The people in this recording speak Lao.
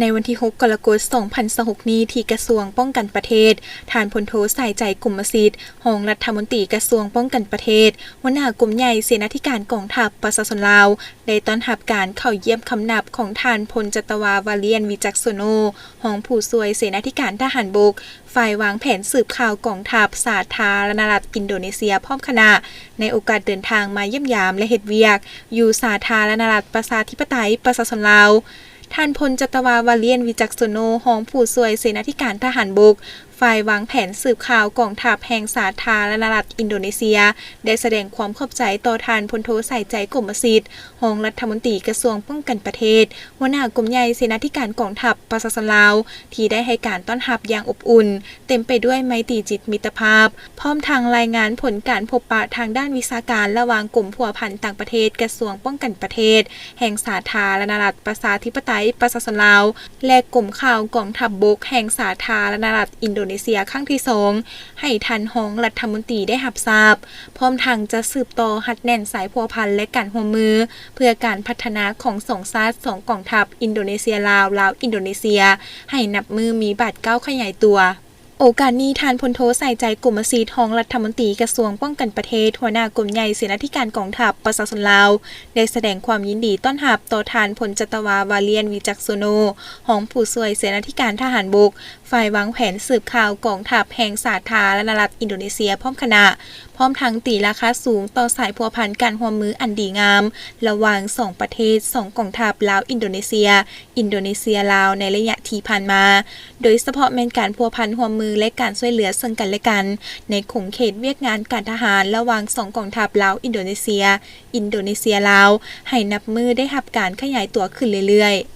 ໃນວັນທີຫົກ ກໍລະກົດ ສອງພັນຊາວຫົກນີ້ ທີ່ກະຊວງປ້ອງກັນປະເທດ, ທ່ານພົນໂທ ສາຍໃຈ ກົມມະສິດ ຮອງລັດຖະມົນຕີກະຊວງປ້ອງກັນປະເທດ, ຫົວໜ້າກົມໃຫຍ່ເສນາທິການກອງທັບປະຊາຊົນລາວ ໄດ້ຕ້ອນຮັບການເຂົ້າຢ້ຽມຄຳນັບຂອງທ່ານ ພົນຈັດຕະວາ ວາລຽນ ວິຈັກໂສໂນ ຮອງຜູ້ຊ່ວຍເສນາທິການທະຫານບົກ ຝ່າຍວາງແຜນສືບຂ່າວກອງທັບສາທາລະນະລັດອິນໂດເນເຊຍ ພ້ອມຄະນະ ໃນໂອກາດເດີນທາງມາຢ້ຽມຢາມ ແລະ ເຮັດວຽກຢູ່ສາທາລະນະລັດປະຊາທິປະໄຕປະຊາຊົນລາວ. ທ່ານ ພົນຈັດຕະວາ ວາລຽນ ວິຈັກໂສໂນ ຮອງຜູ້ຊ່ວຍເສນາທິການທະຫານບົກ ຝ່າຍວາງແຜນສືບຂ່າວກອງທັບແຫ່ງສາທາລະນະລັດອິນໂດເນເຊຍ ໄດ້ສະແດງຄວາມຂອບໃຈຕໍ່ທ່ານພົນໂທ ສາຍໃຈ ກົມມະສິດ ຮອງລັດຖະມົນຕີກະຊວງປ້ອງກັນປະເທດ, ຫົວໜ້າກົມໃຫຍ່ເສນາທິການກອງທັບປະຊາຊົນລາວ ທີ່ໄດ້ໃຫ້ການຕ້ອນຮັບຢ່າງອົບອຸ່ນ, ເຕັມໄປດ້ວຍໄມຕີຈິດມິດຕະພາບ, ພ້ອມທັງລາຍງານຜົນການພົບປະທາງດ້ານວິຊາການລະຫວ່າງກົມພົວພັນຕ່າງປະເທດ ກະຊວງປ້ອງກັນປະເທດ ແຫ່ງສາທາລະນະລັດປະຊາທິປະໄຕປະຊາຊົນລາວ ແລະ ກົມຂ່າວກອງທັບບົກແຫ່ງສາທາລະນະລັດອິນໂດເນເຊຍຄັ້ງທີສອງ ໃຫ້ທ່ານຮອງລັດຖະມົນຕີໄດ້ຮັບຊາບ, ພ້ອມທັງຈະສືບຕໍ່ຮັດແໜ້ນສາຍພົວພັນ ແລະ ການຮ່ວມມື ເພື່ອການພັດທະນາຂອງສອງຊາດ, ສອງກອງທັບ, ອິນໂດເນເຊຍ-ລາວ, ລາວ-ອິນໂດເນເຊຍ ໃຫ້ນັບມື້ມີບາດກ້າວຂະຫຍາຍຕົວ. ໂອກາດນີ້ ທ່ານພົນໂທ ສາຍໃຈ ກົມມະສິດ ຮອງລັດຖະມົນຕີກະຊວງປ້ອງກັນປະເທດ, ຫົວໜ້າກົມໃຫຍ່ເສນາທິການກອງທັບປະຊາຊົນລາວ ໄດ້ສະແດງຄວາມຍິນດີຕ້ອນຮັບຕໍ່ທ່ານ ພົນຈັດຕະວາ ວາລຽນ ວິຈັກໂສໂນ ຮອງຜູ້ຊ່ວຍເສນາທິການທະຫານບົກ ຝ່າຍວາງແຜນສືບຂ່າວກອງທັບແຫ່ງສາທາລະນະລັດອິນໂດເນເຊຍ ພ້ອມຄະນະ, ພ້ອມທັງຕີລາຄາສູງຕໍ່ສາຍພົວພັນການຮ່ວມມືອັນດີງາມ ລະຫວ່າງສອງປະເທດ, ສອງກອງທັບ ລາວ-ອິນໂດເນເຊຍ, ອິນໂດເນເຊຍ-ລາວ ໃນໄລຍະທີ່ຜ່ານມາ, ໂດຍສະເພາະແມ່ນການພົວພັນຮ່ວມມື ແລະ ການຊ່ວຍເຫຼືອເຊິ່ງກັນ ແລະ ກັນ ໃນຂົງເຂດວຽກງານການທະຫານລະຫວ່າງສອງກອງທັບ ລາວ-ອິນໂດເນເຊຍ, ອິນໂດເນເຊຍ-ລາວ ໃຫ້ນັບມື້ໄດ້ຮັບການຂະຫຍາຍຕົວຂຶ້ນເລື້ອຍໆ.